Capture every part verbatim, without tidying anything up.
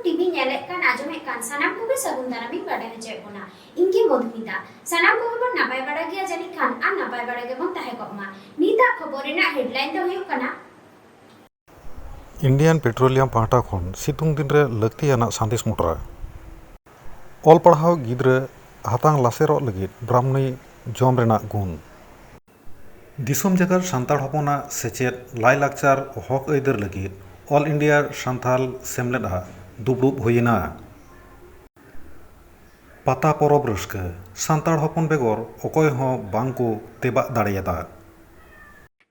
TV ᱧᱮᱞᱮᱫ ᱠᱟᱱ, ᱟᱸᱡᱚᱢᱮᱫ ᱠᱟᱱ ᱥᱟᱱᱟᱢ ᱠᱚᱜᱮ ᱥᱟᱹᱜᱩᱱ ᱫᱟᱨᱟᱢ ᱤᱧ ᱵᱟᱰᱟᱭ ᱦᱚᱪᱚᱭᱮᱫ ᱵᱚᱱᱟ᱾ ᱤᱧ ᱜᱮ ᱢᱚᱫᱷᱩᱢᱤᱛᱟ᱾ ᱥᱟᱱᱟᱢ ᱠᱚᱜᱮ ᱵᱚᱱ ᱱᱟᱯᱟᱭ ᱵᱟᱲᱟ ᱜᱮᱭᱟ ᱡᱟᱹᱱᱤᱡ ᱠᱷᱟᱱ, ᱟᱨ ᱱᱟᱯᱟᱭ ᱵᱟᱲᱟ ᱜᱮᱵᱚᱱ ᱛᱟᱦᱮᱸ ᱠᱚᱜ ᱢᱟ᱾ ᱱᱤᱛᱟᱜ ᱠᱷᱚᱵᱚᱨ ᱨᱮᱱᱟᱜ ᱦᱮᱰᱞᱟᱭᱤᱱ ᱫᱚ ᱦᱩᱭᱩᱜ ᱠᱟᱱᱟ, Indian Petroleum ᱯᱟᱦᱴᱟ ᱠᱷᱚᱱ ᱥᱤᱛᱩᱝ ᱫᱤᱱ ᱨᱮ ᱞᱟᱹᱠᱛᱤᱭᱟᱱᱟᱜ ᱥᱟᱸᱫᱮᱥ ᱢᱚᱴᱨᱟ᱾ ᱚᱞ ᱯᱟᱲᱦᱟᱣ ᱜᱤᱫᱽᱨᱟᱹ ᱦᱟᱛᱟᱝ ᱞᱟᱥᱮᱨᱚᱜ ᱞᱟᱹᱜᱤᱫ ᱵᱨᱟᱦᱢᱤ ᱡᱚᱢ ᱨᱮᱱᱟᱜ ᱜᱩᱱ᱾ ᱫᱤᱥᱚᱢ ᱡᱟᱠᱟᱛ ᱥᱟᱱᱛᱟᱲ ᱦᱚᱯᱚᱱᱟᱜ ᱥᱮᱪᱮᱫ, ᱞᱟᱭᱼᱞᱟᱠᱪᱟᱨ, ᱦᱚᱠ ᱟᱹᱭᱫᱟᱹᱨ ᱞᱟᱹᱜᱤᱫ All India ᱥᱟᱱᱛᱟᱞ ᱥᱮᱢᱞᱮᱫ ᱟᱜ ᱫᱩᱯᱲᱩᱵ ᱦᱩᱭᱮᱱᱟ᱾ ᱯᱟᱛᱟ ᱯᱚᱨᱚᱵᱽ ᱨᱟᱹᱥᱠᱟᱹ, ᱥᱟᱱᱛᱟᱲ ᱦᱚᱯᱚᱱ ᱵᱮᱜᱚᱨ ᱚᱠᱚᱭ ᱦᱚᱸ ᱵᱟᱝ ᱠᱚ ᱛᱮᱵᱟᱜ ᱫᱟᱲᱮᱭᱟᱫᱟ᱾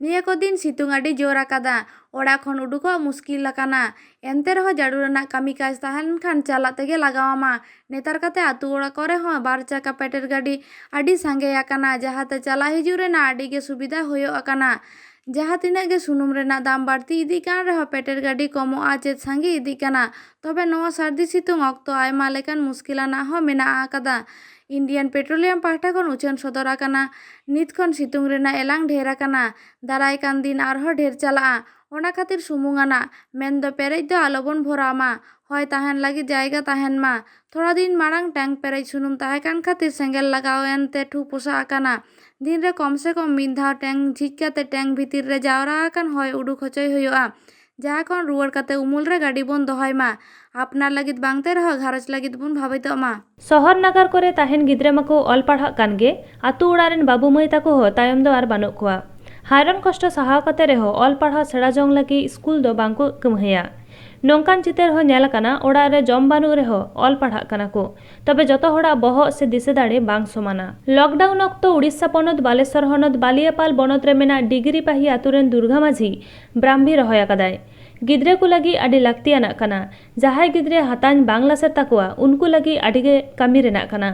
ᱱᱤᱭᱟᱹ ᱠᱚ ᱫᱤᱱ ᱥᱤᱛᱩᱝ ᱟᱹᱰᱤ ᱡᱳᱨ ᱟᱠᱟᱫᱟ, ᱚᱲᱟᱜ ᱠᱷᱚᱱ ᱩᱰᱩᱠᱚᱜ ᱢᱩᱥᱠᱤᱞ ᱟᱠᱟᱱᱟ᱾ ᱮᱱᱛᱮ ᱨᱮᱦᱚᱸ ᱡᱟᱹᱨᱩᱲ ᱨᱮᱱᱟᱜ ᱠᱟᱹᱢᱤ ᱠᱟᱡᱽ ᱛᱟᱦᱮᱸ ᱞᱮᱱᱠᱷᱟᱱ ᱪᱟᱞᱟᱜ ᱛᱮᱜᱮ ᱞᱟᱜᱟᱣ ᱟᱢᱟ᱾ ᱱᱮᱛᱟᱨ ᱠᱟᱛᱮ ᱟᱹᱛᱩ ᱚᱲᱟᱜ ᱠᱚᱨᱮ ᱦᱚᱸ ᱵᱟᱨ ᱪᱟᱠᱟ ᱯᱮᱴᱮᱨ ᱜᱟᱹᱰᱤ ᱟᱹᱰᱤ ᱥᱟᱸᱜᱮ ᱟᱠᱟᱱᱟ, ᱡᱟᱦᱟᱸᱛᱮ ᱪᱟᱞᱟᱜ ᱦᱤᱡᱩᱜ ᱨᱮᱱᱟᱜ ᱟᱹᱰᱤ ᱜᱮ ᱥᱩᱵᱤᱫᱷᱟ ᱦᱩᱭᱩᱜ ᱟᱠᱟᱱᱟ᱾ ᱡᱟᱦᱟᱸ ᱛᱤᱱᱟᱹᱜ ᱜᱮ ᱥᱩᱱᱩᱢ ᱨᱮᱱᱟᱜ ᱫᱟᱢ ᱵᱟᱹᱲᱛᱤ ᱤᱫᱤᱜ ᱠᱟᱱ ᱨᱮᱦᱚᱸ ᱯᱮᱴᱮᱨ ᱜᱟᱹᱰᱤ ᱠᱚᱢᱚᱜᱼᱟ ᱪᱮᱫ ᱥᱟᱸᱜᱮ ᱤᱫᱤᱜ ᱠᱟᱱᱟ, ᱛᱚᱵᱮ ᱱᱚᱣᱟ ᱥᱟᱹᱨᱫᱤ ᱥᱤᱛᱩᱝ ᱚᱠᱛᱚ ᱟᱭᱢᱟ ᱞᱮᱠᱟᱱ ᱢᱩᱥᱠᱤᱞ ᱟᱱᱟᱜ ᱦᱚᱸ ᱢᱮᱱᱟᱜ ᱟᱠᱟᱫᱟ᱾ Indian Petroleum ᱯᱟᱦᱴᱟ ᱠᱷᱚᱱ ᱩᱪᱷᱟᱹᱱ ᱥᱚᱫᱚᱨ ᱟᱠᱟᱱᱟ, ᱱᱤᱛ ᱠᱷᱚᱱ ᱥᱤᱛᱩᱝ ᱨᱮᱱᱟᱜ ᱮᱞᱟᱝ ᱰᱷᱮᱨ ᱟᱠᱟᱱᱟ᱾ ᱫᱟᱨᱟᱭ ᱠᱟᱱ ᱫᱤᱱ ᱟᱨᱦᱚᱸ ᱰᱷᱮᱨ ᱪᱟᱞᱟᱜᱼᱟ᱾ ᱚᱱᱟ ᱠᱷᱟᱹᱛᱤᱨ ᱥᱩᱢᱩᱝ ᱟᱱᱟᱜ ᱢᱮᱱᱫᱚ ᱯᱮᱨᱮᱡ ᱫᱚ ᱟᱞᱚᱵᱚᱱ ᱵᱷᱚᱨᱟᱣ ᱢᱟ᱾ ᱦᱚᱭ ᱛᱟᱦᱮᱱ ᱞᱟᱹᱜᱤᱫ ᱡᱟᱭᱜᱟ ᱛᱟᱦᱮᱱ ᱢᱟ᱾ ᱛᱷᱚᱲᱟ ᱫᱤᱱ ᱢᱟᱲᱟᱝ ᱴᱮᱝᱠ ᱯᱮᱨᱮᱡ ᱥᱩᱱᱩᱢ ᱛᱟᱦᱮᱸ ᱠᱟᱱ ᱠᱷᱟᱹᱛᱤᱨ ᱥᱮᱸᱜᱮᱞ ᱞᱟᱜᱟᱣ ᱮᱱᱛᱮ ᱴᱷᱩ ᱯᱚᱥᱟᱜ ᱟᱠᱟᱱᱟ᱾ ᱫᱤᱱ ᱨᱮ ᱠᱚᱢ ᱥᱮ ᱠᱚᱢ ᱢᱤᱫ ᱫᱷᱟᱣ ᱴᱮᱝᱠ ᱡᱷᱤᱡ ᱠᱟᱛᱮ ᱴᱮᱝᱠ ᱵᱷᱤᱛᱤᱨ ᱨᱮ ᱡᱟᱣᱨᱟ ᱟᱠᱟᱱ ᱦᱚᱭ ᱩᱰᱩᱠ ᱦᱚᱪᱚᱭ ᱦᱩᱭᱩᱜᱼᱟ, ᱡᱟᱦᱟᱸ ᱠᱷᱚᱱ ᱨᱩᱣᱟᱹᱲ ᱠᱟᱛᱮ ᱩᱢᱩᱞ ᱨᱮ ᱜᱟᱹᱰᱤ ᱵᱚᱱ ᱫᱚᱦᱚᱭ ᱢᱟ᱾ ᱟᱯᱱᱟᱨ ᱞᱟᱹᱜᱤᱫ ᱵᱟᱝᱛᱮ ᱨᱮᱦᱚᱸ ᱜᱷᱟᱨᱚᱸᱡᱽ ᱞᱟᱹᱜᱤᱫ ᱵᱚᱱ ᱵᱷᱟᱵᱤᱛᱚᱜ ᱢᱟ᱾ ᱥᱚᱦᱚᱨ ᱱᱟᱜᱟᱨ ᱠᱚᱨᱮ ᱛᱟᱦᱮᱱ ᱜᱤᱫᱽᱨᱟᱹ ᱢᱟᱠᱚ ᱚᱞ ᱯᱟᱲᱦᱟᱜ ᱠᱟᱱ ᱜᱮ, ᱟᱛᱳ ᱚᱲᱟᱜ ᱨᱮᱱ ᱵᱟᱹᱵᱩ ᱢᱟᱹᱭ ᱛᱟᱠᱚ ᱦᱚᱸ ᱛᱟᱭᱚᱢ ᱫᱚ ᱟᱨ ᱵᱟᱹᱱᱩᱜ ᱠᱚᱣᱟ᱾ ᱦᱟᱭᱨᱟᱱ ᱠᱚᱥᱴᱚ ᱥᱟᱦᱟᱣ ᱠᱟᱛᱮ ᱨᱮᱦᱚᱸ ᱚᱞ ᱯᱟᱲᱦᱟᱣ ᱥᱮᱬᱟ ᱡᱚᱝ ᱞᱟᱹᱜᱤᱫ ᱥᱠᱩᱞ ᱫᱚ ᱵᱟᱝᱠᱚ ᱠᱟᱹᱢᱦᱟᱹᱭᱟ᱾ ᱱᱚᱝᱠᱟᱱ ᱪᱤᱛᱟᱹᱨ ᱦᱚᱸ ᱧᱮᱞ ᱟᱠᱟᱱᱟ, ᱚᱲᱟᱜ ᱨᱮ ᱡᱚᱢ ᱵᱟᱹᱱᱩᱜ ᱨᱮᱦᱚᱸ ᱚᱞ ᱯᱟᱲᱦᱟᱜ ᱠᱟᱱᱟ ᱠᱚ᱾ ᱛᱚᱵᱮ ᱡᱚᱛᱚ ᱦᱚᱲᱟᱜ ᱵᱚᱦᱚᱜ ᱥᱮ ᱫᱤᱥᱟᱹ ᱫᱟᱲᱮ ᱵᱟᱝ ᱥᱚᱢᱟᱱᱟ᱾ ᱞᱚᱠᱰᱟᱣᱩᱱ ᱚᱠᱛᱚ ᱩᱲᱤᱥᱥᱟ ᱯᱚᱱᱚᱛ ᱵᱟᱞᱮᱥᱚᱨ ᱦᱚᱱᱚᱛ ᱵᱟᱞᱤᱭᱟᱯᱟᱞ ᱵᱚᱱᱚᱛ ᱨᱮ ᱢᱮᱱᱟᱜ ᱰᱤᱜᱽᱨᱤ ᱯᱟᱹᱦᱤ ᱟᱛᱳ ᱨᱮᱱ ᱫᱩᱨᱜᱟ ᱢᱟᱹᱡᱷᱤ ᱵᱨᱟᱦᱢᱤ ᱨᱚᱦᱚᱭ ᱟᱠᱟᱫᱟᱭ᱾ ᱜᱤᱫᱽᱨᱟᱹ ᱠᱚ ᱞᱟᱹᱜᱤᱫ ᱟᱹᱰᱤ ᱞᱟᱹᱠᱛᱤᱭᱟᱱᱟᱜ ᱠᱟᱱᱟ᱾ ᱡᱟᱦᱟᱸᱭ ᱜᱤᱫᱽᱨᱟᱹ ᱦᱟᱛᱟᱧ ᱵᱟᱝ ᱞᱟᱥᱮᱨ ᱛᱟᱠᱚᱣᱟ, ᱩᱱᱠᱩ ᱞᱟᱹᱜᱤᱫ ᱟᱹᱰᱤ ᱜᱮ ᱠᱟᱹᱢᱤ ᱨᱮᱱᱟᱜ ᱠᱟᱱᱟ᱾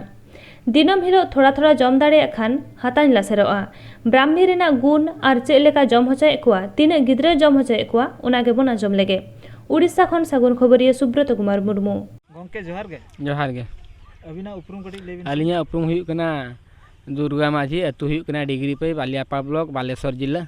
ᱫᱤᱱᱟᱹᱢ ᱦᱤᱞᱳᱜ ᱛᱷᱚᱲᱟ ᱛᱷᱚᱲᱟ ᱡᱚᱢ ᱫᱟᱲᱮᱭᱟᱜ ᱠᱷᱟᱱ ᱦᱟᱛᱟᱧ ᱞᱟᱥᱮᱨᱚᱜᱼᱟ᱾ ᱵᱨᱟᱦᱢᱤ ᱨᱮᱱᱟᱜ ᱜᱩᱱ ᱟᱨ ᱪᱮᱫ ᱞᱮᱠᱟ ᱡᱚᱢ ᱦᱚᱪᱚᱭᱮᱫ ᱠᱚᱣᱟ, ᱛᱤᱱᱟᱹᱜ ᱜᱤᱫᱽᱨᱟᱹ ᱡᱚᱢ ᱦᱚᱪᱚᱭᱮᱫ ᱠᱚᱣᱟ, ᱚᱱᱟ ᱜᱮᱵᱚᱱ ᱟᱸᱡᱚᱢ ᱞᱮᱜᱮ᱾ ᱩᱲᱤᱥᱥᱟ ᱠᱷᱚᱱ ᱥᱟᱹᱜᱩᱱ ᱠᱷᱚᱵᱚᱨᱤᱭᱟᱹ ᱥᱩᱵᱨᱚᱛ ᱠᱩᱢᱟᱨ ᱢᱩᱨᱢᱩ᱾ ᱜᱚᱢᱠᱮ, ᱡᱚᱦᱟᱨ ᱜᱮ᱾ ᱡᱚᱦᱟᱨ ᱜᱮ᱾ ᱟᱹᱵᱤᱱᱟᱜ ᱩᱯᱨᱩᱢ ᱠᱟᱹᱴᱤᱡ ᱞᱟᱹᱭ ᱵᱤᱱ ᱥᱮ᱾ ᱟᱹᱞᱤᱧᱟᱜ ᱩᱯᱨᱩᱢ ᱦᱩᱭᱩᱜ ᱠᱟᱱᱟ ᱫᱩᱨᱜᱟ ᱢᱟᱹᱡᱷᱤ, ᱟᱹᱛᱩ ᱦᱩᱭᱩᱜ ᱠᱟᱱᱟ ᱰᱤᱜᱽᱨᱤᱯᱟᱹᱭ, ᱵᱟᱞᱤᱭᱟᱯᱟ ᱵᱞᱚᱠ, ᱵᱟᱞᱮᱥᱚᱨ ᱡᱤᱞᱟᱹ᱾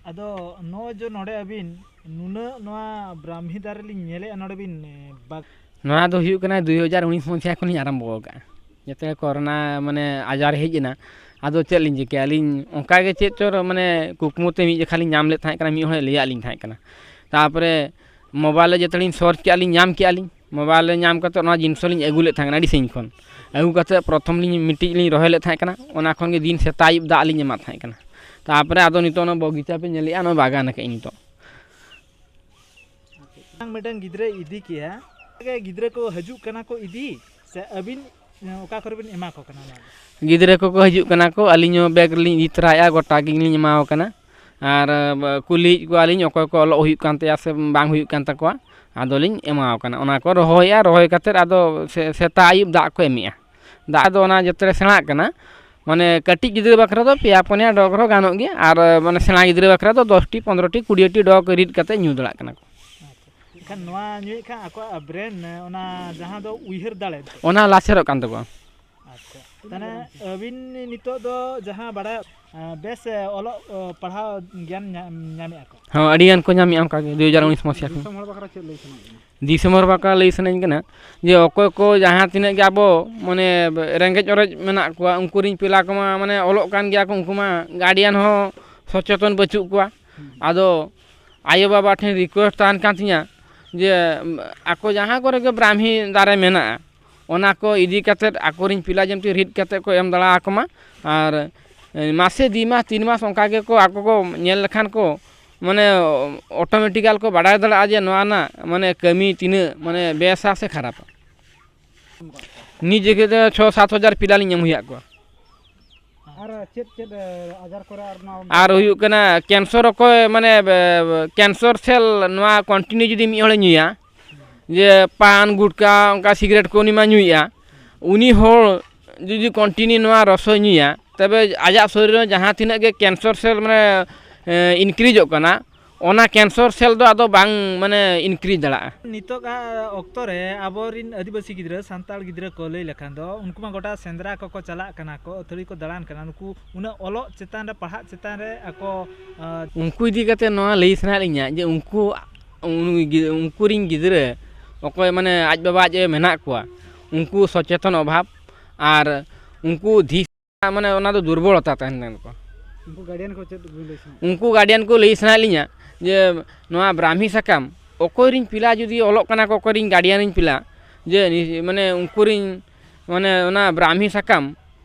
ᱟᱫᱚ ᱱᱚᱜᱼᱚᱭ ᱡᱮ ᱱᱚᱰᱮ ᱟᱹᱵᱤᱱ ᱱᱩᱱᱟᱹᱜ ᱱᱚᱣᱟ ᱵᱨᱟᱦᱢᱤ ᱫᱟᱨᱮ ᱞᱤᱧ ᱧᱮᱞᱮᱫᱼᱟ ᱱᱚᱰᱮ ᱵᱤᱱ, ᱮ, ᱵᱟᱜ- ᱱᱚᱣᱟ ᱫᱚ ᱦᱩᱭᱩᱜ ᱠᱟᱱᱟ ᱫᱩᱭ ᱦᱟᱡᱟᱨ ᱩᱱᱤᱥ ᱢᱚᱥᱤᱦᱟ ᱠᱷᱚᱱ ᱞᱤᱧ ᱟᱨᱟᱢᱵᱚ ᱟᱠᱟᱫᱼᱟ᱾ ᱡᱚᱛᱚ ᱠᱚᱨᱳᱱᱟ ᱢᱟᱱᱮ ᱟᱡᱟᱨ ᱦᱮᱡ ᱮᱱᱟ, ᱟᱫᱚ ᱪᱮᱫ ᱞᱤᱧ ᱪᱤᱠᱟᱹᱭᱟ? ᱟᱹᱞᱤᱧ ᱚᱱᱠᱟ ᱜᱮ ᱪᱮᱫ ᱪᱚ ᱢᱟᱱᱮ ᱠᱩᱠᱢᱩ ᱛᱮ ᱢᱤᱫ ᱡᱚᱠᱷᱟ ᱞᱤᱧ ᱧᱟᱢ ᱞᱮᱫ ᱛᱟᱦᱮᱸ ᱠᱟᱱᱟ, ᱢᱤᱫ ᱦᱚᱲᱮ ᱞᱟᱹᱭᱟᱫ ᱞᱤᱧ ᱛᱟᱦᱮᱸ ᱠᱟᱱᱟ᱾ ᱛᱟᱨᱯᱚᱨᱮ ᱢᱳᱵᱟᱭᱤᱞ ᱨᱮ ᱡᱚᱛᱚ ᱞᱤᱧ ᱥᱟᱨᱪ ᱠᱮᱫᱼᱟ, ᱞᱤᱧ ᱧᱟᱢ ᱠᱮᱫᱼᱟ ᱞᱤᱧ᱾ ᱢᱳᱵᱟᱭᱤᱞ ᱨᱮ ᱧᱟᱢ ᱠᱟᱛᱮ ᱚᱱᱟ ᱡᱤᱱᱤᱥ ᱦᱚᱸ ᱞᱤᱧ ᱟᱹᱜᱩ ᱞᱮᱫ ᱛᱟᱦᱮᱸ ᱠᱟᱱᱟ ᱟᱹᱰᱤ ᱥᱟᱺᱜᱤᱧ ᱠᱷᱚᱱ᱾ ᱟᱹᱜᱩ ᱠᱟᱛᱮ ᱯᱨᱚᱛᱷᱚᱢ ᱞᱤᱧ ᱢᱤᱫᱴᱤᱡ ᱞᱤᱧ ᱨᱚᱦᱚᱭ ᱞᱮᱫ ᱛᱟᱦᱮᱸ ᱠᱟᱱᱟ, ᱚᱱᱟ ᱠᱷᱚᱱ ᱜᱮ ᱫᱤᱱ ᱥᱮᱛᱟᱜ ᱟᱹᱭᱩᱵ ᱫᱟᱜ ᱞᱤᱧ ᱮᱢᱟᱫ ᱛᱟᱦᱮᱸ ᱠᱟᱱᱟ᱾ ᱛᱟᱨᱯᱚᱨᱮ ᱟᱫᱚ ᱱᱤᱛᱚᱜ ᱚᱱᱟ ᱵᱚᱜᱤᱪᱟ ᱯᱮ ᱧᱮᱞᱮᱫᱼᱟ, ᱱᱚᱣᱟ ᱵᱟᱜᱟᱱ ᱟᱠᱟᱫ ᱟᱹᱧ ᱱᱤᱛᱚᱜ᱾ ᱢᱤᱫᱴᱟᱝ ᱜᱤᱫᱽᱨᱟᱹᱭ ᱤᱫᱤ ᱠᱮᱭᱟ, ᱜᱤᱫᱽᱨᱟᱹ ᱠᱚ ᱦᱤᱡᱩᱜ ᱠᱟᱱᱟ ᱠᱚ ᱤᱫᱤ, ᱥᱮ ᱟᱹᱵᱤᱱ ᱚᱠᱟ ᱠᱚᱨᱮ ᱵᱤᱱ ᱮᱢᱟ ᱠᱚ ᱠᱟᱱᱟ ᱱᱚᱣᱟ ᱫᱚ? ᱜᱤᱫᱽᱨᱟᱹ ᱠᱚᱠᱚ ᱦᱤᱡᱩᱜ ᱠᱟᱱᱟ ᱠᱚ, ᱟᱹᱞᱤᱧ ᱦᱚᱸ ᱵᱮᱜᱽ ᱨᱮᱞᱤᱧ ᱤᱫᱤ ᱛᱚᱨᱟᱭᱮᱫᱼᱟ, ᱜᱚᱴᱟ ᱜᱮᱞᱤᱧ ᱮᱢᱟ ᱠᱚ ᱠᱟᱱᱟ᱾ ᱟᱨ, ᱟᱸ, ᱠᱩᱞᱤᱭᱮᱫ ᱠᱚᱣᱟᱞᱤᱧ ᱚᱠᱚᱭ ᱠᱚ ᱚᱞᱚᱜ ᱦᱩᱭᱩᱜ ᱠᱟᱱ ᱛᱟᱭᱟ ᱥᱮ ᱵᱟᱝ ᱦᱩᱭᱩᱜ ᱠᱟᱱ ᱛᱟᱠᱚᱣᱟ, ᱟᱫᱚᱞᱤᱧ ᱮᱢᱟ ᱠᱚ ᱠᱟᱱᱟ᱾ ᱚᱱᱟ ᱠᱚ ᱨᱚᱦᱚᱭᱮᱫᱼᱟ, ᱨᱚᱦᱚᱭ ᱠᱟᱛᱮᱫ ᱟᱫᱚ ᱥᱮ-, ᱥᱮᱛᱟᱜ ᱟᱹᱭᱩᱵ ᱫᱟᱜ ᱠᱚ ᱮᱢᱮᱜᱼᱟ᱾ ᱫᱟᱜ ᱫᱚ ᱚᱱᱟ ᱡᱚᱛᱚ ᱨᱮ ᱥᱮᱬᱟᱜ ᱠᱟᱱᱟ, ᱢᱟᱱᱮ ᱠᱟᱹᱴᱤᱡ ᱜᱤᱫᱽᱨᱟᱹ ᱵᱟᱠᱷᱨᱟ ᱫᱚ ᱯᱮᱭᱟ ᱯᱩᱱᱭᱟ ᱰᱚᱜᱽ ᱨᱮᱦᱚᱸ ᱜᱟᱱᱚᱜ ᱜᱮᱭᱟ, ᱟᱨ, ᱢᱟᱱᱮ ᱥᱮᱬᱟ ᱜᱤᱫᱽᱨᱟᱹ ᱵᱟᱠᱷᱨᱟ ᱫᱚ ᱫᱚᱥ ᱴᱤ, ᱯᱚᱱᱨᱚ ᱴᱤ, ᱠᱩᱲᱤ ᱴᱤ ᱰᱚᱜᱽ ᱨᱤᱫ ᱠᱟᱛᱮᱫ ᱧᱩ ᱫᱟᱲᱮᱭᱟᱜ ᱠᱟᱱᱟ ᱠᱚ᱾ ᱟᱪᱪᱷᱟ᱾ ᱮᱱᱠᱷᱟᱱ ᱱᱚᱣᱟ ᱧᱩᱭᱮᱫ ᱠᱷᱟᱱ ᱟᱠᱚᱣᱟᱜ ᱵᱨᱮᱱ, ᱚᱱᱟ ᱡᱟᱦᱟᱸ ᱫᱚ ᱩᱭᱦᱟᱹᱨ ᱫᱟᱲᱮ ᱮᱱᱛᱮ᱾ ᱚᱱᱟ ᱞᱟᱥᱮᱨᱚᱜ ᱠᱟᱱ ᱛᱟᱠᱚᱣᱟ᱾ ᱟᱪᱪᱷᱟ᱾ ᱛᱟᱦᱞᱮ ᱟᱹᱵᱤᱱ ᱱᱤᱛᱚᱜ ᱫᱚ ᱡᱟᱦᱟᱸ ᱵᱟᱲᱟᱭ, ᱮᱸ, ᱵᱮᱥ, ᱮ, ᱚᱞᱚᱜ, ᱚ, ᱯᱟᱲᱦᱟᱣ ᱜᱮᱭᱟᱱ ᱧᱟ-, ᱧᱟᱢᱮᱫᱼᱟ ᱠᱚ? ᱦᱚᱸ, ᱟᱹᱰᱤ ᱜᱟᱱ ᱠᱚ ᱧᱟᱢᱮᱫᱼᱟ ᱚᱱᱠᱟ ᱜᱮ, ᱫᱩ ᱦᱟᱡᱟᱨ ᱩᱱᱤᱥ ᱢᱚᱥᱤᱦᱟ ᱠᱷᱚᱱ᱾ ᱫᱤᱥᱚᱢ ᱦᱚᱲ ᱵᱟᱠᱷᱨᱟ ᱪᱮᱫ ᱞᱟᱹᱭ ᱥᱟᱱᱟᱭᱮᱫ ᱵᱤᱱᱟ? ᱫᱤᱥᱚᱢ ᱦᱚᱲ ᱵᱟᱠᱷᱨᱟ ᱞᱟᱹᱭ ᱥᱟᱱᱟᱧ ᱠᱟᱱᱟ ᱡᱮ ᱚᱠᱚᱭ ᱠᱚ ᱡᱟᱦᱟᱸ ᱛᱤᱱᱟᱹᱜ ᱜᱮ ᱟᱵᱚ ᱢᱟᱱᱮ ᱨᱮᱸᱜᱮᱡ ᱚᱨᱮᱡ ᱢᱮᱱᱟᱜ ᱠᱚᱣᱟ, ᱩᱱᱠᱩ ᱨᱤᱱ ᱯᱮᱞᱟ ᱠᱚᱢᱟ ᱢᱟᱱᱮ ᱚᱞᱚᱜ ᱠᱟᱱ ᱜᱮᱭᱟ ᱠᱚ, ᱩᱱᱠᱩ ᱢᱟ ᱜᱟᱨᱰᱤᱭᱟᱱ ᱦᱚᱸ ᱥᱚᱪᱮᱛᱚᱱ ᱵᱟᱹᱪᱩᱜ ᱠᱚᱣᱟ᱾ ᱦᱩᱸ᱾ ᱟᱫᱚ ᱟᱭᱳᱼᱵᱟᱵᱟ ᱴᱷᱮᱱ ᱨᱤᱠᱩᱭᱮᱥᱴ ᱛᱟᱦᱮᱱ ᱠᱟᱱ ᱛᱤᱧᱟᱹ ᱡᱮ, ᱩᱢ, ᱟᱠᱚ ᱡᱟᱦᱟᱸ ᱠᱚᱨᱮ ᱜᱮ ᱵᱨᱟᱦᱢᱤ ᱫᱟᱨᱮ ᱢᱮᱱᱟᱜᱼᱟ, ᱚᱱᱟ ᱠᱚ ᱤᱫᱤ ᱠᱟᱛᱮᱫ ᱟᱠᱚᱨᱮᱱ ᱯᱤᱞᱟ ᱡᱮᱢᱛᱤ ᱨᱤᱫ ᱠᱟᱛᱮᱫ ᱠᱚ ᱮᱢ ᱫᱟᱲᱮ ᱟᱠᱚ ᱢᱟ᱾ ᱟᱨ, ᱮ, ᱢᱟᱥᱮ ᱫᱩ ᱢᱟᱥ, ᱛᱤᱱ ᱢᱟᱥ ᱚᱱᱠᱟ ᱜᱮᱠᱚ ᱟᱠᱚ ᱠᱚ ᱧᱮᱞ ᱞᱮᱠᱷᱟᱱ ᱠᱚ, ᱢᱟᱱᱮ, ᱚᱴᱳᱢᱮᱴᱤᱠᱟᱞ ᱠᱚ ᱵᱟᱲᱟᱭ ᱫᱟᱲᱮᱭᱟᱜᱼᱟ ᱡᱮ ᱱᱚᱣᱟ ᱨᱮᱱᱟᱜ, ᱢᱟᱱᱮ, ᱠᱟᱹᱢᱤ ᱛᱤᱱᱟᱹᱜ, ᱢᱟᱱᱮ, ᱵᱮᱥᱟ ᱥᱮ ᱠᱷᱟᱨᱟᱯᱟ᱾ ᱱᱤᱡᱮ ᱜᱮ ᱪᱷᱚ ᱥᱟᱛ ᱦᱟᱡᱟᱨ ᱯᱤᱞᱟ ᱞᱤᱧ ᱮᱢ ᱦᱩᱭᱟᱫ ᱠᱚᱣᱟ᱾ ᱟᱨ ᱪᱮᱫ ᱪᱮᱫ, ᱮ, ᱟᱡᱟᱨ ᱠᱚᱨᱮ ᱟᱨ ᱱᱚᱣᱟ ᱟᱨ ᱦᱩᱭᱩᱜ ᱠᱟᱱᱟ ᱠᱮᱱᱥᱚᱨ, ᱚᱠᱚᱭ ᱢᱟᱱᱮ, ᱵᱮ-, ᱵᱮ-, ᱠᱮᱱᱥᱚᱨ ᱥᱮᱞ ᱱᱚᱣᱟ ᱠᱚᱱᱴᱤᱱᱤᱭᱩ ᱡᱩᱫᱤ ᱢᱤᱫ ᱦᱚᱲᱮ ᱧᱩᱭᱟ, ᱡᱮ ᱯᱟᱱ, ᱜᱩᱴᱠᱟ, ᱚᱱᱠᱟ ᱥᱤᱜᱟᱨᱮᱴ ᱠᱚ ᱩᱱᱤ ᱢᱟ ᱧᱩᱭᱮᱫᱼᱟ, ᱩᱱᱤ ᱦᱚᱲ ᱡᱩᱫᱤ ᱠᱚᱱᱴᱤᱱᱤᱭᱩ ᱱᱚᱣᱟ ᱨᱚᱥᱚᱭ ᱧᱩᱭᱟ, ᱛᱚᱵᱮ ᱟᱡᱟᱜ ᱥᱚᱨᱤᱨ ᱨᱮ ᱡᱟᱦᱟᱸ ᱛᱤᱱᱟᱹᱜ ᱜᱮ ᱠᱮᱱᱥᱚᱨ ᱥᱮᱞ ᱢᱟᱱᱮ, ᱮ, ᱤᱱᱠᱨᱤᱡᱚᱜ ᱠᱟᱱᱟ, ᱚᱱᱟ cancer cell ᱫᱚ ᱟᱫᱚ ᱵᱟᱝ, ᱢᱟᱱᱮ, increase ᱫᱟᱲᱮᱭᱟᱜᱼᱟ᱾ ᱱᱤᱛᱚᱜᱟᱜ ᱚᱠᱛᱚ ᱨᱮ ᱟᱵᱚᱨᱤᱱ ᱟᱹᱫᱤᱵᱟᱹᱥᱤ ᱜᱤᱫᱽᱨᱟᱹ, ᱥᱟᱱᱛᱟᱲ ᱜᱤᱫᱽᱨᱟᱹ ᱠᱚ ᱞᱟᱹᱭ ᱞᱮᱠᱷᱟᱱ ᱫᱚ, ᱩᱱᱠᱩ ᱢᱟ ᱜᱚᱴᱟ ᱥᱮᱸᱫᱽᱨᱟ ᱠᱚᱠᱚ ᱪᱟᱞᱟᱜ ᱠᱟᱱᱟ ᱠᱚ, ᱟᱹᱛᱷᱟᱹᱲᱤ ᱠᱚ ᱫᱟᱬᱟᱱ ᱠᱟᱱᱟ, ᱱᱩᱠᱩ ᱩᱱᱟᱹᱜ ᱚᱞᱚᱜ ᱪᱮᱛᱟᱱ ᱨᱮ, ᱯᱟᱲᱦᱟᱜ ᱪᱮᱛᱟᱱ ᱨᱮ ᱟᱠᱚ, ᱟᱸ, ᱩᱱᱠᱩ ᱤᱫᱤ ᱠᱟᱛᱮ ᱱᱚᱣᱟ ᱞᱟᱹᱭ ᱥᱟᱱᱟᱭᱮᱫ ᱞᱤᱧᱟ ᱡᱮ ᱩᱱᱠᱩ, ᱩᱱ ᱜᱤ-, ᱩᱱᱠᱩ ᱨᱤᱱ ᱜᱤᱫᱽᱨᱟᱹ ᱚᱠᱚᱭ, ᱢᱟᱱᱮ, ᱟᱡ ᱵᱟᱵᱟ ᱟᱡ ᱟᱭᱳ ᱢᱮᱱᱟᱜ ᱠᱚᱣᱟ, ᱩᱱᱠᱩ ᱥᱚᱪᱮᱛᱚᱱ ᱚᱵᱷᱟᱵᱽ ᱟᱨ ᱩᱱᱠᱩ ᱫᱷᱤᱥ ᱢᱟᱱᱮ, ᱚᱱᱟ ᱫᱚ ᱫᱩᱨᱵᱚᱞᱚᱛᱟ ᱛᱟᱦᱮᱱ ᱠᱟᱱ ᱛᱟᱠᱚᱣᱟ᱾ ᱩᱱᱠᱩ ᱜᱟᱨᱰᱤᱭᱟᱱ ᱠᱚ ᱪᱮᱫ ᱵᱤᱱ ᱞᱟᱹᱭ ᱥᱟᱱᱟᱭᱮᱫ? ᱩᱱᱠᱩ ᱜᱟᱨᱰᱤᱭᱟᱱ ᱠᱚ ᱞᱟᱹᱭ ᱥᱟᱱᱟᱭᱮᱫ ᱞᱤᱧᱟ ᱡᱮ ᱱᱚᱣᱟ ᱵᱨᱟᱦᱢᱤ ᱥᱟᱠᱟᱢ ᱚᱠᱚᱭ ᱨᱤᱧ ᱯᱤᱞᱟ, ᱡᱩᱫᱤ ᱚᱞᱚᱜ ᱠᱟᱱᱟ ᱠᱚ, ᱚᱠᱚᱭ ᱨᱤᱧ ᱜᱟᱨᱰᱤᱭᱟᱱ ᱨᱤᱧ ᱯᱤᱞᱟ, ᱡᱮ ᱱᱤ-, ᱢᱟᱱᱮ, ᱩᱱᱠᱩ ᱨᱤᱧ, ᱢᱟᱱᱮ, ᱚᱱᱟ ᱵᱨᱟᱦᱢᱤ ᱥᱟᱠᱟᱢ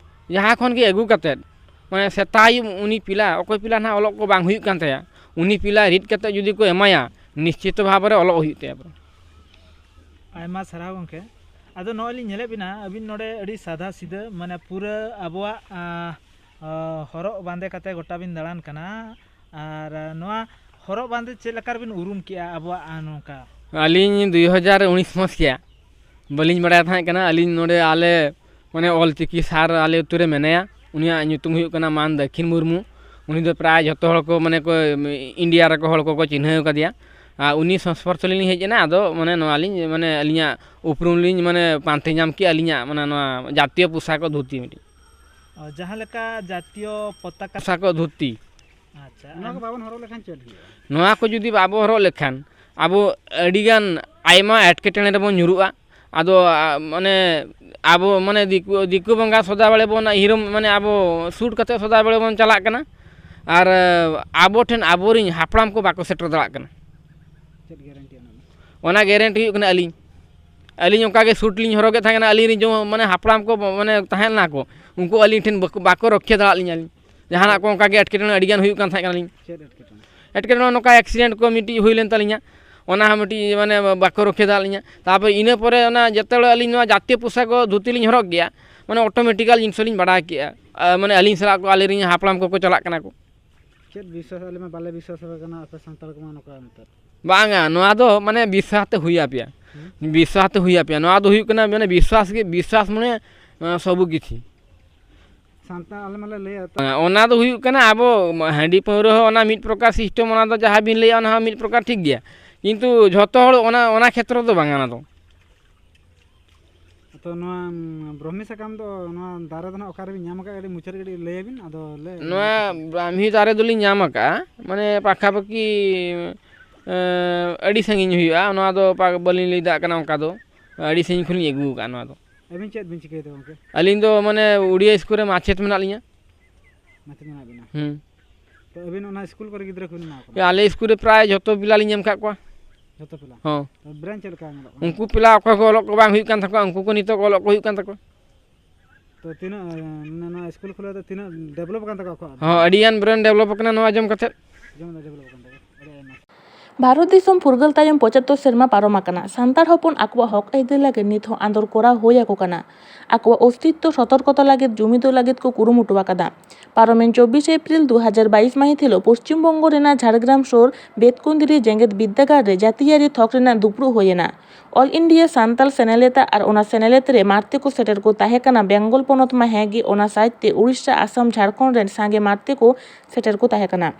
ᱡᱟᱦᱟᱸ ᱠᱷᱚᱱ ᱜᱮ ᱟᱹᱜᱩ ᱠᱟᱛᱮᱫ, ᱢᱟᱱᱮ, ᱥᱮᱛᱟᱜ ᱟᱹᱭᱩᱵ ᱩᱱᱤ ᱯᱤᱞᱟ, ᱚᱠᱚᱭ ᱯᱤᱞᱟ ᱱᱟᱦᱟᱜ ᱚᱞᱚᱜ ᱠᱚ ᱵᱟᱝ ᱦᱩᱭᱩᱜ ᱠᱟᱱ ᱛᱟᱭᱟ, ᱩᱱᱤ ᱯᱤᱞᱟ ᱨᱤᱫ ᱠᱟᱛᱮᱫ ᱡᱩᱫᱤ ᱠᱚ ᱮᱢᱟᱭᱟ, ᱱᱤᱥᱪᱤᱛᱚ ᱵᱷᱟᱵᱽ ᱨᱮ ᱚᱞᱚᱜ ᱦᱩᱭᱩᱜ ᱛᱟᱭᱟ᱾ ᱟᱭᱢᱟ ᱥᱟᱨᱦᱟᱣ ᱜᱚᱢᱠᱮ᱾ ᱟᱫᱚ ᱱᱚᱜᱼᱚᱭ ᱞᱤᱧ ᱧᱮᱞᱮᱫ ᱵᱤᱱᱟ, ᱟᱹᱵᱤᱱ ᱱᱚᱰᱮ ᱟᱹᱰᱤ ᱥᱟᱫᱟ ᱥᱤᱫᱟᱹ, ᱢᱟᱱᱮ, ᱯᱩᱨᱟᱹ ᱟᱵᱚᱣᱟᱜ, ᱟᱸ, ᱟᱸ, ᱦᱚᱨᱚᱜ ᱵᱟᱸᱫᱮ ᱠᱟᱛᱮ ᱜᱚᱴᱟ ᱵᱤᱱ ᱫᱟᱬᱟᱱ ᱠᱟᱱᱟ᱾ ᱟᱨ ᱱᱚᱣᱟ ᱦᱚᱨᱚᱜ ᱵᱟᱸᱫᱮ ᱪᱮᱫ ᱞᱮᱠᱟ ᱨᱮᱵᱤᱱ ᱩᱨᱩᱢ ᱠᱮᱜᱼᱟ ᱟᱵᱚᱣᱟᱜ, ᱟᱸ, ᱱᱚᱝᱠᱟ? ᱟᱹᱞᱤᱧ ᱫᱩᱭ ᱦᱟᱡᱟᱨ ᱩᱱᱤᱥ ᱢᱟᱥ ᱜᱮ ᱵᱟᱹᱞᱤᱧ ᱵᱟᱲᱟᱭ ᱛᱟᱦᱮᱸ ᱠᱟᱱᱟ᱾ ᱟᱹᱞᱤᱧ ᱱᱚᱰᱮ ᱟᱞᱮ, ᱢᱟᱱᱮ, ᱚᱞ ᱪᱤᱠᱤ ᱥᱟᱨ ᱟᱞᱮ ᱟᱹᱛᱩ ᱨᱮ ᱢᱮᱱᱟᱭᱟ, ᱩᱱᱤᱭᱟᱜ ᱧᱩᱛᱩᱢ ᱦᱩᱭᱩᱜ ᱠᱟᱱᱟ ᱢᱟᱱ ᱫᱟᱹᱠᱷᱤᱱ ᱢᱩᱨᱢᱩ᱾ ᱩᱱᱤ ᱫᱚ ᱯᱨᱟᱭ ᱡᱷᱚᱛᱚ ᱦᱚᱲ ᱠᱚ, ᱢᱟᱱᱮ, ᱠᱚ, ᱤᱱᱰᱤᱭᱟ ᱨᱮᱠᱚ ᱦᱚᱲ ᱠᱚᱠᱚ ᱪᱤᱱᱦᱟᱹᱣ ᱠᱟᱫᱮᱭᱟ᱾ ᱟᱨ ᱩᱱᱤ ᱥᱚᱝᱥᱯᱚᱨᱥᱚ ᱨᱮᱞᱤᱧ ᱦᱮᱡ ᱮᱱᱟ, ᱟᱫᱚ, ᱢᱟᱱᱮ, ᱱᱚᱣᱟ ᱞᱤᱧ, ᱢᱟᱱᱮ, ᱟᱹᱞᱤᱧᱟᱜ ᱩᱯᱨᱩᱢ ᱞᱤᱧ, ᱢᱟᱱᱮ, ᱯᱟᱱᱛᱮ ᱧᱟᱢ ᱠᱮᱜᱼᱟ, ᱟᱹᱞᱤᱧᱟᱜ, ᱢᱟᱱᱮ, ᱱᱚᱣᱟ ᱡᱟᱛᱤᱭᱚ ᱯᱳᱥᱟᱠ ᱫᱷᱩᱛᱤ ᱢᱤᱫᱴᱤᱡ᱾ ᱚ, ᱡᱟᱦᱟᱸ ᱞᱮᱠᱟ ᱡᱟᱛᱤᱭᱚ ᱯᱚᱛᱟᱠᱟ᱾ ᱯᱳᱥᱟᱠ ᱫᱷᱩᱛᱤ᱾ ᱟᱪᱪᱷᱟ᱾ ᱱᱚᱣᱟ ᱠᱚ ᱵᱟᱵᱚᱱ ᱦᱚᱨᱚᱜ ᱞᱮᱠᱷᱟᱱ ᱪᱮᱫ ᱦᱩᱭᱩᱜᱼᱟ? ᱱᱚᱣᱟ ᱠᱚ ᱡᱩᱫᱤ ᱵᱟᱵᱚ ᱦᱚᱨᱚᱜ ᱞᱮᱠᱷᱟᱱ, ᱟᱵᱚ ᱟᱹᱰᱤᱜᱟᱱ ᱟᱭᱢᱟ ᱮᱴᱠᱮᱴᱚᱬᱮ ᱨᱮᱵᱚᱱ ᱧᱩᱨᱩᱜᱼᱟ᱾ ᱟᱫᱚ, ᱟ, ᱢᱟᱱᱮ, ᱟᱵᱚ, ᱢᱟᱱᱮ, ᱫᱤᱠᱩ, ᱫᱤᱠᱩ ᱵᱚᱸᱜᱟ ᱥᱚᱫᱟ ᱵᱟᱲᱮ ᱵᱚᱱ ᱦᱤᱨᱳ, ᱢᱟᱱᱮ, ᱟᱵᱚ ᱥᱩᱴ ᱠᱟᱛᱮ ᱥᱚᱫᱟ ᱵᱟᱲᱮ ᱵᱚᱱ ᱪᱟᱞᱟᱜ ᱠᱟᱱᱟ᱾ ᱟᱨ, ᱟ, ᱟᱵᱚ ᱴᱷᱮᱱ ᱟᱵᱚᱨᱤᱱ ᱦᱟᱯᱲᱟᱢ ᱠᱚ ᱵᱟᱠᱚ ᱥᱮᱴᱮᱨ ᱫᱟᱲᱮᱭᱟᱜ ᱠᱟᱱᱟ᱾ ᱪᱮᱫ ᱜᱮᱨᱮᱱᱴᱤ ᱚᱱᱟ ᱨᱮᱱᱟᱜ? ᱚᱱᱟ ᱜᱮᱨᱮᱱᱴᱤ ᱦᱩᱭᱩᱜ ᱠᱟᱱᱟ ᱟᱹᱞᱤᱧ᱾ ᱟᱹᱞᱤᱧ ᱚᱱᱠᱟ ᱜᱮ ᱥᱩᱴ ᱞᱤᱧ ᱦᱚᱨᱚᱜᱮᱫ ᱛᱟᱦᱮᱸ ᱠᱟᱱᱟ᱾ ᱟᱹᱞᱤᱧ ᱨᱮᱱ ᱡᱮᱢᱚᱱ, ᱢᱟᱱᱮ, ᱦᱟᱯᱲᱟᱢ ᱠᱚ, ᱢᱟᱱᱮ, ᱛᱟᱦᱮᱸ ᱞᱮᱱᱟ ᱠᱚ, ᱩᱱᱠᱩ ᱟᱹᱞᱤᱧ ᱴᱷᱮᱱ ᱵᱟᱠᱚ, ᱵᱟᱠᱚ ᱨᱚᱠᱷᱮ ᱫᱟᱲᱮᱭᱟᱜ ᱞᱤᱧᱟ ᱟᱹᱞᱤᱧ᱾ ᱡᱟᱦᱟᱱᱟᱜ ᱠᱚ ᱚᱱᱠᱟ ᱜᱮ ᱮᱴᱠᱮᱴᱚᱬᱮ ᱟᱹᱰᱤᱜᱟᱱ ᱦᱩᱭᱩᱜ ᱠᱟᱱ ᱛᱟᱦᱮᱸ ᱠᱟᱱᱟ ᱞᱤᱧ᱾ ᱪᱮᱫ ᱮᱴᱠᱮᱴᱚᱬᱮ? ᱮᱴᱠᱮᱴᱚᱬᱮ ᱱᱚᱝᱠᱟ ᱮᱠᱥᱤᱰᱮᱱᱴ ᱠᱚ ᱢᱤᱫᱴᱤᱡ ᱦᱩᱭ ᱞᱮᱱ ᱛᱟᱹᱞᱤᱧᱟ, ᱚᱱᱟ ᱦᱚᱸ ᱢᱤᱫᱴᱤᱡ, ᱢᱟᱱᱮ, ᱵᱟᱠᱚ ᱨᱚᱠᱷᱮ ᱫᱟᱲᱮᱭᱟᱜ ᱞᱤᱧᱟ᱾ ᱛᱟᱨᱯᱚᱨᱮ ᱤᱱᱟᱹ ᱯᱚᱨᱮ ᱚᱱᱟ ᱡᱮᱛᱮ ᱦᱚᱲ ᱟᱹᱞᱤᱧ ᱱᱚᱣᱟ ᱡᱟᱛᱤᱭᱚ ᱯᱳᱥᱟᱠ ᱠᱚ ᱫᱷᱩᱛᱤ ᱞᱤᱧ ᱦᱚᱨᱚᱜ ᱜᱮᱭᱟ, ᱢᱟᱱᱮ, ᱚᱴᱳᱢᱮᱴᱤᱠᱟᱞ ᱡᱤᱱᱤᱥ ᱞᱤᱧ ᱵᱟᱲᱟᱭ ᱠᱮᱜᱼᱟ᱾ ᱟᱨ, ᱢᱟᱱᱮ, ᱟᱹᱞᱤᱧ ᱥᱟᱞᱟᱜ ᱠᱚ, ᱟᱞᱮᱨᱮᱱ ᱦᱟᱯᱲᱟᱢ ᱠᱚᱠᱚ ᱪᱟᱞᱟᱜ ᱠᱟᱱᱟ ᱠᱚ᱾ ᱪᱮᱫ ᱵᱤᱥᱣᱟᱥ? ᱟᱞᱮ ᱢᱟ ᱵᱟᱞᱮ ᱵᱤᱥᱣᱟᱥ ᱟᱯᱮ ᱠᱟᱱᱟ, ᱟᱯᱮ ᱥᱟᱱᱛᱟᱲ ᱠᱚᱢᱟ ᱱᱚᱝᱠᱟ ᱱᱮᱛᱟᱨ᱾ ᱵᱟᱝᱟ, ᱱᱚᱣᱟ ᱫᱚ, ᱢᱟᱱᱮ, ᱵᱤᱥᱣᱟᱥ ᱛᱮ ᱦᱩᱭ ᱟᱯᱮᱭᱟ᱾ ᱦᱩᱸ? ᱵᱤᱥᱣᱟᱥ ᱛᱮ ᱦᱩᱭ ᱟᱯᱮᱭᱟ᱾ ᱱᱚᱣᱟ ᱫᱚ ᱦᱩᱭᱩᱜ ᱠᱟᱱᱟ, ᱢᱟᱱᱮ, ᱵᱤᱥᱣᱟᱥ ᱜᱮ, ᱵᱤᱥᱣᱟᱥ ᱢᱟᱱᱮ, ᱟᱸ, ᱥᱚᱵᱩ ᱠᱤᱪᱷᱤ᱾ ᱥᱟᱱᱛᱟᱲ ᱟᱞᱮ ᱢᱟᱞᱮ ᱞᱟᱹᱭᱟ ᱛᱚ᱾ ᱚᱱᱟ ᱫᱚ ᱦᱩᱭᱩᱜ ᱠᱟᱱᱟ, ᱟᱵᱚ ᱦᱟᱺᱰᱤ ᱯᱟᱹᱣᱨᱟᱹ ᱦᱚᱸ ᱚᱱᱟ ᱢᱤᱫ ᱯᱨᱚᱠᱟᱨ system, ᱚᱱᱟ ᱫᱚ ᱡᱟᱦᱟᱸ ᱵᱤᱱ ᱞᱟᱹᱭᱟ ᱚᱱᱟ ᱦᱚᱸ ᱢᱤᱫ ᱯᱨᱚᱠᱟᱨ ᱴᱷᱤᱠ ᱜᱮᱭᱟ, ᱠᱤᱱᱛᱩ ᱡᱷᱚᱛᱚ ᱦᱚᱲ ᱚᱱᱟ, ᱚᱱᱟ ᱠᱷᱮᱛᱨᱚ ᱫᱚ ᱵᱟᱝ ᱚᱱᱟ ᱫᱚ᱾ ᱛᱚ ᱱᱚᱣᱟ, ᱩᱢ, ᱵᱨᱚᱦᱢᱤ ᱥᱟᱠᱟᱢ ᱫᱚ ᱱᱚᱣᱟ ᱫᱟᱨᱮ ᱫᱚ ᱱᱟᱦᱟᱜ ᱚᱠᱟ ᱨᱮᱵᱤᱱ ᱧᱟᱢ ᱟᱠᱟᱫᱼᱟ? ᱠᱟᱹᱴᱤᱡ ᱢᱩᱪᱟᱹᱫ ᱨᱮ ᱠᱟᱹᱴᱤᱡ ᱞᱟᱹᱭ ᱟᱵᱤᱱ, ᱟᱫᱚ ᱞᱮ ᱱᱚᱣᱟ ᱵᱨᱟᱦᱢᱤ ᱫᱟᱨᱮ ᱫᱚᱞᱤᱧ ᱧᱟᱢ ᱟᱠᱟᱫᱼᱟ, ᱢᱟᱱᱮ ᱯᱟᱠᱷᱟᱯᱟᱠᱤ, ᱮᱸ, ᱟᱹᱰᱤ ᱥᱟᱺᱜᱤᱧ ᱦᱩᱭᱩᱜᱼᱟ᱾ ᱱᱚᱣᱟ ᱫᱚ ᱯᱟ-, ᱵᱟᱹᱞᱤᱧ ᱞᱟᱹᱭ ᱫᱟᱲᱮᱭᱟᱜ ᱠᱟᱱᱟ, ᱚᱱᱠᱟ ᱫᱚ ᱟᱹᱰᱤ ᱥᱟᱺᱜᱤᱧ ᱠᱷᱚᱱᱞᱤᱧ ᱟᱹᱜᱩ ᱟᱠᱟᱫᱼᱟ ᱱᱚᱣᱟ ᱫᱚ᱾ ᱟᱹᱵᱤᱱ ᱪᱮᱫ ᱵᱤᱱ ᱪᱤᱠᱟᱹᱭᱮᱫᱟ ᱜᱚᱢᱠᱮ? ᱟᱹᱞᱤᱧ ᱫᱚ ᱢᱟᱱᱮ ᱩᱲᱤᱭᱟ ᱥᱠᱩᱞ ᱨᱮ ᱢᱟᱪᱮᱫ ᱢᱮᱱᱟᱜ ᱞᱤᱧᱟ᱾ ᱢᱟᱪᱮᱫ ᱢᱮᱱᱟᱜ ᱵᱤᱱᱟ? ᱦᱩᱸ᱾ ᱛᱚ ᱟᱹᱵᱤᱱ ᱚᱱᱟ ᱥᱠᱩᱞ ᱠᱚᱨᱮ ᱜᱤᱫᱽᱨᱟᱹ ᱠᱚᱵᱤᱱ ᱮᱢᱟ ᱠᱚ ᱠᱟᱱᱟ? ᱟᱞᱮ ᱥᱠᱩᱞ ᱨᱮ ᱯᱨᱟᱭ ᱡᱷᱚᱛᱚ ᱯᱤᱞᱟ ᱞᱤᱧ ᱮᱢ ᱟᱠᱟᱫ ᱠᱚᱣᱟ᱾ ᱡᱷᱚᱛᱚ ᱯᱤᱞᱟ? ᱦᱚᱸ᱾ ᱛᱚ ᱵᱨᱮᱱ ᱪᱮᱫ ᱞᱮᱠᱟ ᱧᱮᱞᱚᱜ ᱠᱟᱱᱟ? ᱩᱱᱠᱩ ᱯᱤᱞᱟ ᱚᱠᱚᱭ ᱠᱚ ᱚᱞᱚᱜ ᱠᱚ ᱵᱟᱝ ᱦᱩᱭᱩᱜ ᱠᱟᱱ ᱛᱟᱠᱚᱣᱟ, ᱩᱱᱠᱩ ᱠᱚ ᱱᱤᱛᱚᱜ ᱠᱚ ᱚᱞᱚᱜ ᱠᱚ ᱦᱩᱭᱩᱜ ᱠᱟᱱ ᱛᱟᱠᱚᱣᱟ᱾ ᱛᱚ ᱛᱤᱱᱟᱹᱜ, ᱮ, ᱢᱟᱱᱮ ᱱᱚᱣᱟ ᱥᱠᱩᱞ ᱠᱷᱩᱞᱟᱹᱣ ᱫᱚ ᱛᱤᱱᱟᱹᱜ develop ᱟᱠᱟᱱ ᱛᱟᱠᱚᱣᱟ ᱟᱠᱚᱣᱟᱜ? ᱦᱚᱸ, ᱟᱹᱰᱤ ᱜᱟᱱ ᱵᱨᱮᱱ develop ᱟᱠᱟᱱᱟ ᱱᱚᱣᱟ ᱟᱸᱡᱚᱢ ᱠᱟᱛᱮᱫ᱾ ᱡᱮᱢᱚᱱ develop ᱟᱠᱟᱱ ᱛᱟᱠᱚᱣᱟ᱾ ᱟᱹᱰᱤ ᱟᱭᱢᱟ᱾ ᱵᱷᱟᱨᱚᱛ ᱫᱤᱥᱚᱢ ᱯᱷᱩᱨᱜᱟᱹᱞ ᱛᱟᱭᱚᱢ ᱯᱚᱸᱪᱟᱛᱛᱳᱨ ᱥᱮᱨᱢᱟ ᱯᱟᱨᱚᱢ ᱟᱠᱟᱱᱟ᱾ ᱥᱟᱱᱛᱟᱲ ᱦᱚᱯᱚᱱ ᱟᱠᱚᱣᱟᱜ ᱦᱚᱠ ᱟᱹᱭᱫᱟᱹᱨ ᱞᱟᱹᱜᱤᱫ ᱱᱤᱛ ᱦᱚᱸ ᱟᱸᱫᱳᱲ ᱠᱚᱨᱟᱣ ᱦᱩᱭ ᱟᱠᱚ ᱠᱟᱱᱟ᱾ ᱟᱠᱚᱣᱟᱜ ᱚᱥᱛᱤᱛᱛᱚ ᱥᱚᱛᱚᱨᱠᱚᱛᱟ ᱞᱟᱹᱜᱤᱫ ᱡᱩᱢᱤᱫᱚᱜ ᱞᱟᱹᱜᱤᱫ ᱠᱚ ᱠᱩᱨᱩᱢᱩᱴᱩ ᱟᱠᱟᱫᱟ᱾ ᱯᱟᱨᱚᱢᱮᱱ ᱪᱚᱵᱵᱤᱥ ᱮᱯᱨᱤᱞ ᱫᱩ ᱦᱟᱡᱟᱨ ᱵᱟᱭᱤᱥ ᱢᱟᱹᱦᱤᱛ ᱦᱤᱞᱳᱜ ᱯᱚᱥᱪᱤᱢ ᱵᱚᱝᱜᱚ ᱨᱮᱱᱟᱜ ᱡᱷᱟᱲᱜᱨᱟᱢ ᱥᱩᱨ ᱵᱮᱛᱠᱩᱸᱫᱽᱨᱤ ᱡᱮᱜᱮᱛ ᱵᱤᱨᱫᱟᱹᱜᱟᱲ ᱨᱮ ᱡᱟᱹᱛᱤᱭᱟᱹᱨᱤ ᱛᱷᱚᱠ ᱨᱮᱱᱟᱜ ᱫᱩᱯᱲᱩᱵ ᱦᱩᱭ ᱮᱱᱟ᱾ All India ᱥᱟᱱᱛᱟᱲ ᱥᱮᱱᱮᱞᱮᱫ ᱟᱨ ᱚᱱᱟ ᱥᱮᱱᱮᱞᱮᱫ ᱨᱮ ᱢᱟᱨᱛᱮ ᱠᱚ ᱥᱮᱴᱮᱨ ᱠᱚ ᱛᱟᱦᱮᱸ ᱠᱟᱱᱟ᱾ ᱵᱮᱝᱜᱚᱞ ᱯᱚᱱᱚᱛ ᱢᱟ ᱦᱮᱸ ᱜᱮ, ᱚᱱᱟ ᱥᱟᱶᱛᱮ ᱩᱲᱤᱥᱥᱟ, ᱟᱥᱟᱢ, ᱡᱷᱟᱲᱠᱷᱚᱸᱰ ᱨᱮᱱ ᱥᱟᱸᱜᱮ ᱢᱟᱨᱛᱮ ᱠᱚ ᱥᱮᱴᱮᱨ ᱠᱚ ᱛᱟᱦᱮᱸ ᱠᱟᱱᱟ᱾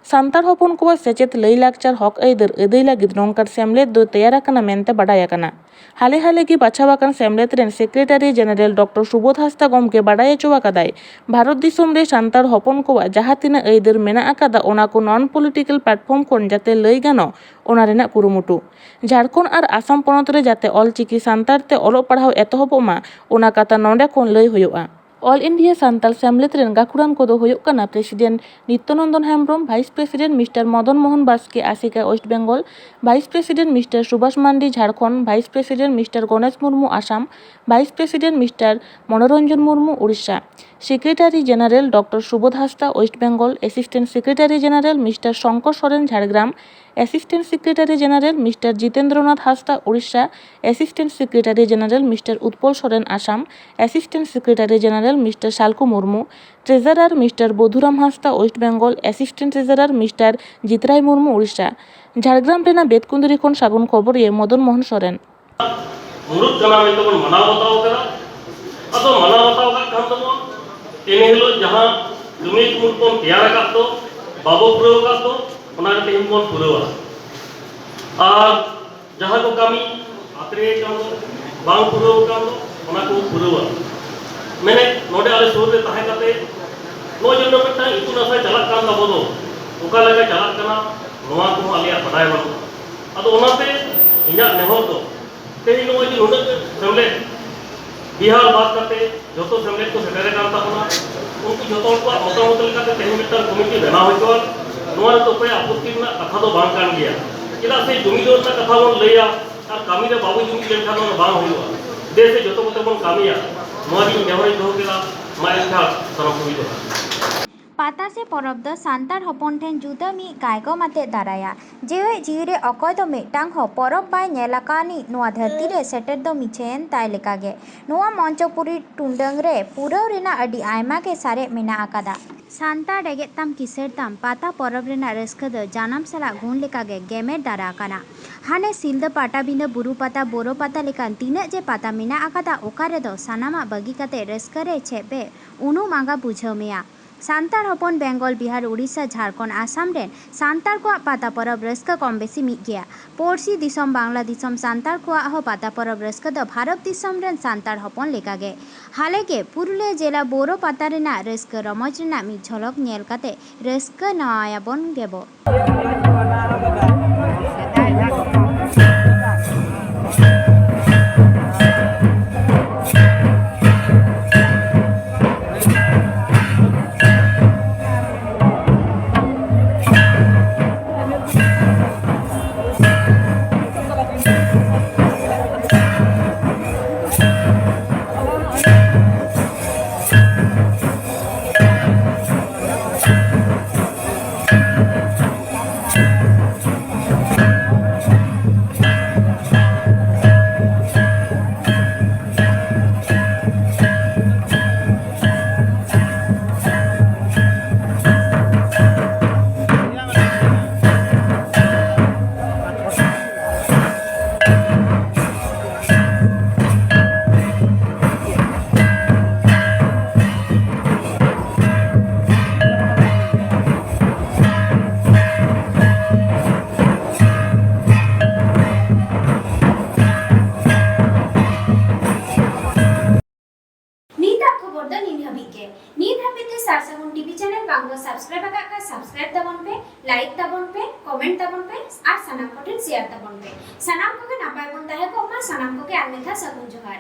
ᱥᱟᱱᱛᱟᱲ ᱦᱚᱯᱚᱱ ᱠᱚᱣᱟᱜ ᱥᱮᱪᱮᱫ, ᱞᱟᱹᱭ ᱞᱟᱠᱪᱟᱨ, ᱦᱚᱠ ᱟᱹᱭᱫᱟᱹᱨ ᱟᱹᱫᱟᱹᱭ ᱞᱟᱹᱜᱤᱫ ᱱᱚᱝᱠᱟᱱ ᱥᱮᱢᱞᱮᱫ ᱫᱚ ᱛᱮᱭᱟᱨ ᱟᱠᱟᱱᱟ ᱢᱮᱱᱛᱮ ᱵᱟᱰᱟᱭ ᱟᱠᱟᱱᱟ᱾ ᱦᱟᱞᱮ ᱦᱟᱞᱮ ᱜᱮ ᱵᱟᱪᱷᱟᱣ ᱟᱠᱟᱱ ᱥᱮᱢᱞᱮᱫ ᱨᱮᱱ ᱥᱮᱠᱨᱮᱴᱟᱨᱤ ᱡᱮᱱᱟᱨᱮᱞ ᱰᱚᱠᱴᱚᱨ ᱥᱩᱵᱳᱫᱷ ᱦᱟᱸᱥᱫᱟ ᱜᱚᱢᱠᱮ ᱵᱟᱰᱟᱭ ᱦᱚᱪᱚ ᱟᱠᱟᱫᱟᱭ, ᱵᱷᱟᱨᱚᱛ ᱫᱤᱥᱚᱢ ᱨᱮ ᱥᱟᱱᱛᱟᱲ ᱦᱚᱯᱚᱱ ᱠᱚᱣᱟᱜ ᱡᱟᱦᱟᱸ ᱛᱤᱱᱟᱹᱜ ᱟᱹᱭᱫᱟᱹᱨ ᱢᱮᱱᱟᱜ ᱟᱠᱟᱫᱟ, ᱚᱱᱟ ᱠᱚ non political platform ᱠᱷᱚᱱ ᱡᱟᱛᱮ ᱞᱟᱹᱭ ᱜᱟᱱᱚᱜ, ᱚᱱᱟ ᱨᱮᱱᱟᱜ ᱠᱩᱨᱩᱢᱩᱴᱩ᱾ ᱡᱷᱟᱲᱠᱷᱚᱸᱰ ᱟᱨ ᱟᱥᱟᱢ ᱯᱚᱱᱚᱛ ᱨᱮ ᱡᱟᱛᱮ ᱚᱞ ᱪᱤᱠᱤ ᱥᱟᱱᱛᱟᱲ ᱛᱮ ᱚᱞᱚᱜ ᱯᱟᱲᱦᱟᱣ ᱮᱛᱚᱦᱚᱵᱚᱜ ᱢᱟ, ᱚᱱᱟ ᱠᱟᱛᱷᱟ ᱱᱚᱰᱮ ᱠᱷᱚᱱ ᱞᱟᱹᱭ ᱦᱩᱭᱩᱜᱼᱟ᱾ All India ᱥᱟᱱᱛᱟᱲ ᱥᱮᱢᱞᱮᱫ ᱨᱮᱱ ᱜᱟᱹᱠᱷᱩᱲᱟᱱ ᱠᱚᱫᱚ ᱦᱩᱭᱩᱜ ᱠᱟᱱᱟ, president Nityananda Hembrom, vice president mister Madan Mohan Baske, Aseka, West Bengal, vice president mister ᱥᱩᱵᱷᱟᱥ Mandi, Jharkhand, vice president mister Ganesh Murmu, Assam, vice president mister Manoranjan Murmu, Orissa, secretary general doctor Subodh Hansda, West Bengal, assistant secretary general mister Sankar Soren, Jhargram, assistant secretary general mister Jitendranath Hansda, Orissa, assistant secretary general mister Utpal Soren, Assam, assistant secretary general mister Salku Murmu, treasurer mister ᱵᱚᱫᱷᱩᱨᱟᱢ Hansda, West Bengal, assistant treasurer mister Jitrai Murmu, Orissa, Jhargram ᱨᱮᱱᱟᱜ ᱵᱮᱛᱠᱩᱸᱫᱽᱨᱤ ᱠᱷᱚᱱ ᱥᱟᱹᱜᱩᱱ ᱠᱷᱚᱵᱚᱨᱤᱭᱟᱹ ᱢᱚᱫᱚᱱ ᱢᱳᱦᱚᱱ ᱥᱚᱨᱮᱱ᱾ ᱢᱩᱲᱩᱫ ᱠᱟᱱᱟ ᱢᱮᱱᱛᱮ ᱵᱚᱱ ᱢᱟᱱᱟᱣ ᱵᱟᱛᱟᱣ ᱠᱟᱫᱟ᱾ ᱟᱫᱚ ᱢᱟᱱᱟᱣ ᱵᱟᱛᱟᱣ ᱠᱟᱜ ᱠᱷᱟᱱ ᱫᱚᱵᱚᱱ, ᱤᱱᱟᱹ ᱦᱤᱞᱳᱜ ᱡᱟᱦᱟᱸ ᱠᱟᱹᱢᱤ ᱠᱟᱹᱢᱤ ᱵᱚᱱ ᱛᱮᱭᱟᱨ ᱟᱠᱟᱫ ᱫᱚ, ᱵᱟᱵᱚ ᱯᱩᱨᱟᱹᱣ ᱟᱠᱟᱫ ᱫᱚ, ᱚᱱᱟ ᱜᱮ ᱛᱮᱦᱮᱧ ᱵᱚᱱ ᱯᱩᱨᱟᱹᱣᱟ᱾ ᱟᱨ ᱡᱟᱦᱟᱸ ᱠᱚ ᱠᱟᱹᱢᱤ ᱟᱛᱨᱮ ᱠᱟᱱ ᱫᱚ, ᱵᱟᱝ ᱯᱩᱨᱟᱹᱣ ᱟᱠᱟᱱ ᱫᱚ, ᱚᱱᱟ ᱠᱚ ᱯᱩᱨᱟᱹᱣᱟ᱾ ᱢᱮᱱᱮᱫ, ᱱᱚᱰᱮ ᱟᱞᱮ ᱥᱩᱨ ᱨᱮ ᱛᱟᱦᱮᱸ ᱠᱟᱛᱮ ᱱᱚᱜᱼᱚᱭ ᱡᱮ ᱱᱚᱰᱮ ᱢᱤᱫᱴᱟᱝ ᱤᱛᱩᱱ ᱟᱥᱲᱟ ᱪᱟᱞᱟᱜ ᱠᱟᱱ ᱛᱟᱵᱚ ᱫᱚ, ᱚᱠᱟ ᱞᱮᱠᱟ ᱪᱟᱞᱟᱜ ᱠᱟᱱᱟ, ᱱᱚᱣᱟ ᱠᱚᱦᱚᱸ ᱟᱞᱮᱭᱟᱜ ᱵᱟᱰᱟᱭ ᱵᱟᱹᱱᱩᱜᱼᱟ᱾ ᱟᱫᱚ ᱚᱱᱟᱛᱮ ᱤᱧᱟᱹᱜ ᱱᱮᱦᱚᱨ ᱫᱚ, ᱛᱮᱦᱮᱧ ᱱᱚᱜᱼᱚᱭ ᱡᱮ ᱱᱩᱱᱟᱹᱜ ᱥᱮᱢᱞᱮᱫ, ᱵᱤᱦᱟᱨ ᱵᱟᱫ ᱠᱟᱛᱮ ᱡᱚᱛᱚ ᱥᱮᱢᱞᱮᱫ ᱠᱚ ᱥᱮᱴᱮᱨ ᱟᱠᱟᱱ ᱛᱟᱵᱚᱱᱟ, ᱩᱱᱠᱩ ᱡᱚᱛᱚ ᱦᱚᱲ ᱠᱚᱣᱟᱜ ᱢᱚᱛᱟᱢᱚᱛ ᱞᱮᱠᱟᱛᱮ ᱛᱮᱦᱮᱧ ᱢᱤᱫᱴᱟᱝ ᱠᱚᱢᱤᱴᱤ ᱵᱮᱱᱟᱣ ᱦᱩᱭ ᱠᱚᱜᱼᱟ᱾ ᱱᱚᱣᱟ ᱨᱮᱫᱚ ᱚᱠᱚᱭᱟᱜ ᱟᱯᱚᱛᱛᱤ ᱨᱮᱱᱟᱜ ᱠᱟᱛᱷᱟ ᱫᱚ ᱵᱟᱝ ᱠᱟᱱ ᱜᱮᱭᱟ, ᱪᱮᱫᱟᱜ ᱥᱮ ᱡᱩᱢᱤᱫ ᱨᱮᱱᱟᱜ ᱠᱟᱛᱷᱟ ᱵᱚᱱ ᱞᱟᱹᱭᱟ ᱟᱨ ᱠᱟᱹᱢᱤ ᱨᱮ ᱵᱟᱵᱚ ᱡᱩᱢᱤᱫ ᱞᱮᱱᱠᱷᱟᱱ ᱚᱱᱟ ᱵᱟᱝ ᱦᱩᱭᱩᱜᱼᱟ᱾ ᱫᱮᱥ ᱨᱮ ᱡᱚᱛᱚ ᱠᱚᱛᱮ ᱵᱚᱱ ᱠᱟᱹᱢᱤᱭᱟ, ᱱᱚᱣᱟ ᱜᱮ ᱤᱧ ᱱᱮᱦᱚᱨᱤᱧ ᱫᱚᱦᱚ ᱠᱮᱫᱟ᱾ ᱢᱟ ᱮᱱᱠᱷᱟᱱ ᱥᱟᱱᱟᱢ ᱠᱚᱜᱮ ᱡᱚᱦᱟᱨ᱾ ᱯᱟᱛᱟ ᱥᱮ ᱯᱚᱨᱚᱵᱽ ᱫᱚ ᱥᱟᱱᱛᱟᱲ ᱦᱚᱯᱚᱱ ᱴᱷᱮᱱ ᱡᱩᱫᱟᱹ ᱢᱤᱫ ᱜᱟᱭᱜᱚᱢ ᱟᱛᱮ ᱫᱟᱨᱟᱭᱟ᱾ ᱡᱮᱣᱮᱫ ᱡᱤᱣᱤ ᱨᱮ ᱚᱠᱚᱭ ᱫᱚ ᱢᱤᱫᱴᱟᱝ ᱦᱚᱸ ᱯᱚᱨᱚᱵᱽ ᱵᱟᱭ ᱧᱮᱞ ᱟᱠᱟᱱᱤᱡ ᱱᱚᱣᱟ ᱫᱷᱟᱹᱨᱛᱤ ᱨᱮ ᱥᱮᱴᱮᱨ ᱫᱚ ᱢᱤᱪᱷᱟᱹᱭᱮᱱ ᱛᱟᱭ ᱞᱮᱠᱟᱜᱮ᱾ ᱱᱚᱣᱟ ᱢᱚᱧᱪᱚᱯᱩᱨᱤ ᱴᱩᱰᱟᱹᱝ ᱨᱮ ᱯᱩᱨᱟᱹᱣ ᱨᱮᱱᱟᱜ ᱟᱹᱰᱤ ᱟᱭᱢᱟ ᱜᱮ ᱥᱟᱨᱮᱡ ᱢᱮᱱᱟᱜ ᱟᱠᱟᱫᱟ᱾ ᱥᱟᱱᱛᱟᱲ ᱮᱜᱮᱫ ᱛᱟᱢ ᱠᱤᱥᱟᱹᱬ ᱛᱟᱢ ᱯᱟᱛᱟ ᱯᱚᱨᱚᱵᱽ ᱨᱮᱱᱟᱜ ᱨᱟᱹᱥᱠᱟᱹ ᱫᱚ ᱡᱟᱱᱟᱢ ᱥᱟᱞᱟᱜ ᱜᱩᱱ ᱞᱮᱠᱟᱜᱮ ᱜᱮᱢᱮᱨ ᱫᱟᱨᱟ ᱟᱠᱟᱱᱟ᱾ ᱦᱟᱱᱮ ᱥᱤᱞᱫᱟᱹ ᱯᱟᱴᱟᱵᱤᱸᱫᱟᱹ, ᱵᱩᱨᱩ ᱯᱟᱛᱟ, ᱵᱳᱨᱳ ᱯᱟᱛᱟ ᱞᱮᱠᱟᱱ ᱛᱤᱱᱟᱹᱜ ᱡᱮ ᱯᱟᱛᱟ ᱢᱮᱱᱟᱜ ᱟᱠᱟᱫᱟ, ᱚᱠᱟ ᱨᱮᱫᱚ ᱥᱟᱱᱟᱢᱟᱜ ᱵᱟᱹᱜᱤ ᱠᱟᱛᱮ ᱨᱟᱹᱥᱠᱟᱹ ᱨᱮ ᱪᱮᱫ ᱯᱮ ᱩᱱᱩᱢ ᱟᱸᱜᱟ ᱵᱩᱡᱷᱟᱹᱣ ᱢᱮᱭᱟ᱾ ᱥᱟᱱᱛᱟᱲ ᱦᱚᱯᱚᱱ ᱵᱮᱝᱜᱚᱞ, ᱵᱤᱦᱟᱨ, ᱩᱲᱤᱥᱥᱟ, ᱡᱷᱟᱲᱠᱷᱚᱸᱰ, ᱟᱥᱟᱢ ᱨᱮᱱ ᱥᱟᱱᱛᱟᱲ ᱠᱚᱣᱟᱜ ᱯᱟᱛᱟ ᱯᱚᱨᱚᱵᱽ ᱨᱟᱹᱥᱠᱟᱹ ᱠᱚᱢ ᱵᱮᱥᱤ ᱢᱤᱫ ᱜᱮᱭᱟ᱾ ᱯᱚᱲᱥᱤ ᱫᱤᱥᱚᱢ ᱵᱟᱝᱞᱟ ᱫᱤᱥᱚᱢ ᱥᱟᱱᱛᱟᱲ ᱠᱚᱣᱟᱜ ᱦᱚᱸ ᱯᱟᱛᱟ ᱯᱚᱨᱚᱵᱽ ᱨᱟᱹᱥᱠᱟᱹ ᱫᱚ ᱵᱷᱟᱨᱚᱛ ᱫᱤᱥᱚᱢ ᱨᱮᱱ ᱥᱟᱱᱛᱟᱲ ᱦᱚᱯᱚᱱ ᱞᱮᱠᱟᱜᱮ᱾ ᱦᱟᱞᱮ ᱜᱮ ᱯᱩᱨᱩᱞᱤᱭᱟᱹ ᱡᱮᱞᱟ ᱵᱳᱨᱳ ᱯᱟᱛᱟ ᱨᱮᱱᱟᱜ ᱨᱟᱹᱥᱠᱟᱹ ᱨᱚᱢᱚᱡᱽ ᱨᱮᱱᱟᱜ ᱢᱤᱫ ᱡᱷᱚᱞᱚᱠ ᱧᱮᱞ ᱠᱟᱛᱮ ᱨᱟᱹᱥᱠᱟᱹ ᱱᱟᱣᱟᱭᱟᱵᱚᱱ ᱜᱮᱵᱚ᱾ ᱴᱤᱵᱷᱤ ᱪᱮᱱᱮᱞ ᱵᱟᱝ ᱵᱚ ᱥᱟᱵᱥᱠᱨᱟᱭᱤᱵ ᱟᱠᱟᱫ ᱠᱷᱟᱱ ᱥᱟᱵᱥᱠᱨᱟᱭᱤᱵ ᱛᱟᱵᱚᱱ ᱯᱮ, ᱞᱟᱭᱤᱠ ᱛᱟᱵᱚᱱ ᱯᱮ, ᱠᱚᱢᱮᱱᱴ ᱛᱟᱵᱚᱱ ᱯᱮ ᱟᱨ ᱥᱟᱱᱟᱢ ᱠᱚᱴᱷᱮᱱ ᱥᱮᱭᱟᱨ ᱛᱟᱵᱚᱱ ᱯᱮ᱾ ᱥᱟᱱᱟᱢ ᱠᱚᱜᱮ ᱱᱟᱯᱟᱭ ᱵᱚᱱ ᱛᱟᱦᱮᱸ ᱠᱚᱜ ᱢᱟ᱾ ᱥᱟᱱᱟᱢ ᱠᱚᱜᱮ ᱟᱨ ᱢᱤᱫ ᱫᱷᱟᱣ ᱥᱟᱹᱜᱩᱱ ᱡᱚᱦᱟᱨ᱾